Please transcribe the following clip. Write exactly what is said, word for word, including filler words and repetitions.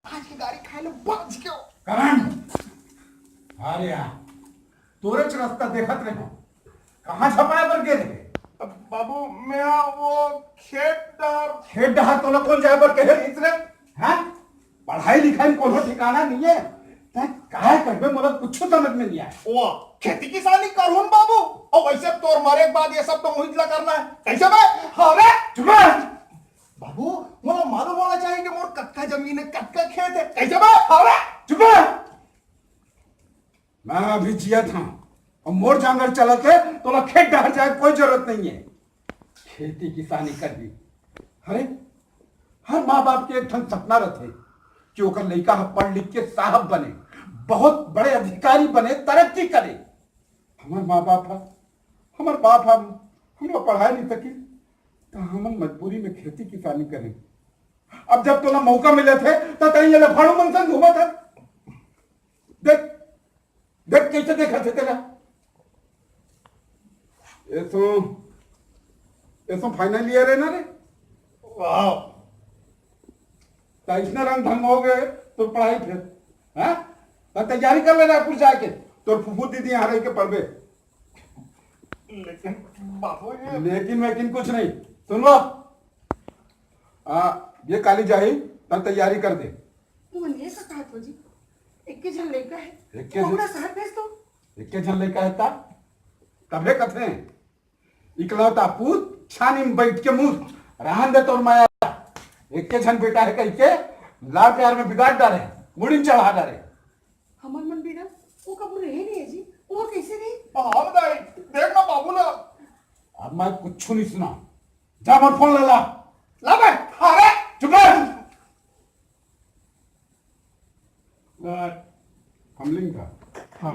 आज के गारी खाए ले बाज के हो। करण, अरे यार, तोरेच रस्ता देखत रहे हो। कहाँ झपाए बर गे रहे? बाबू, मैं वो खेत डहर। खेत डहर तोला कोन जाए बर कहे रहिस रे? हाँ? पढ़ाई लिखाई में कोनो ठिकाना नहीं है। तैं काय करबे, मोला कुछ समझ में नहीं आए। ओ, खेती किसानी करहूं बाबू। और वैसे तोर मरे के बाद ये सब तो मुहित ला करना है। कैसे बे? हाँ बे। चुप रह। बाबू, मोला मालूम होना चाहिए कि मोर कतका जमीन है, कतका खेत है। कैसे बे? हाँ बे। चुप रह। मैं अभी जियत हंव और मोर जांगर चलत हे, तोला खेत डहर जाए कोई जरूरत नहीं है। खेती किसानी करबे। अरे, हर माँ बाप के एक ठन सपना रथे कि ओकर लइका ह पढ़ लिख के साहब बने, बहुत बड़े अधिकारी बने, तरक्की करे। हमर माँ बाप ह, हमर बाप ह हमला पढ़ाए नहीं सकिस, त हमन मजबूरी में खेती किसानी करें। अब जब तोला मौका मिले थे, त तैं ये लफाड़ू मन संग घूमत है। देख, देख कैसे देखत हे तेला। एसो, एसो final year है ना रे? वाह। त इसने रंग ढंग हो गए तोर पढ़ाई फिर, हैं? त तैयारी कर ले रायपुर जाके, तोर फूफू दीदी यहाँ रह के पढ़बे। लेकिन बाबू, ये लेकिन वेकिन कुछ नहीं। सुन लो, आ, ये काली जाही, त तैयारी कर दे। तुमन ये का कहत हो जी? एक के झन लइका है, एक के तो झन पूरा शहर भेज दो। एक के झन लइका है ता? तभे कथे, इकलौता पूत छानी में बैठ के मूत, रहन दे तोर माया। एक के झन बेटा है कह के लाड़ प्यार में बिगाड़ डारे, मुड़िन चढ़ा डारे। हमर मन बिना वो कबू रहे नहीं है जी, वो कैसे रही? हाँ बताई, देख ना बाबू ना। अब मैं कुछ नहीं सुना, जा मोर फोन ला ला। ला बे, अरे। चुप रह। आ, फमलिंग का। हाँ।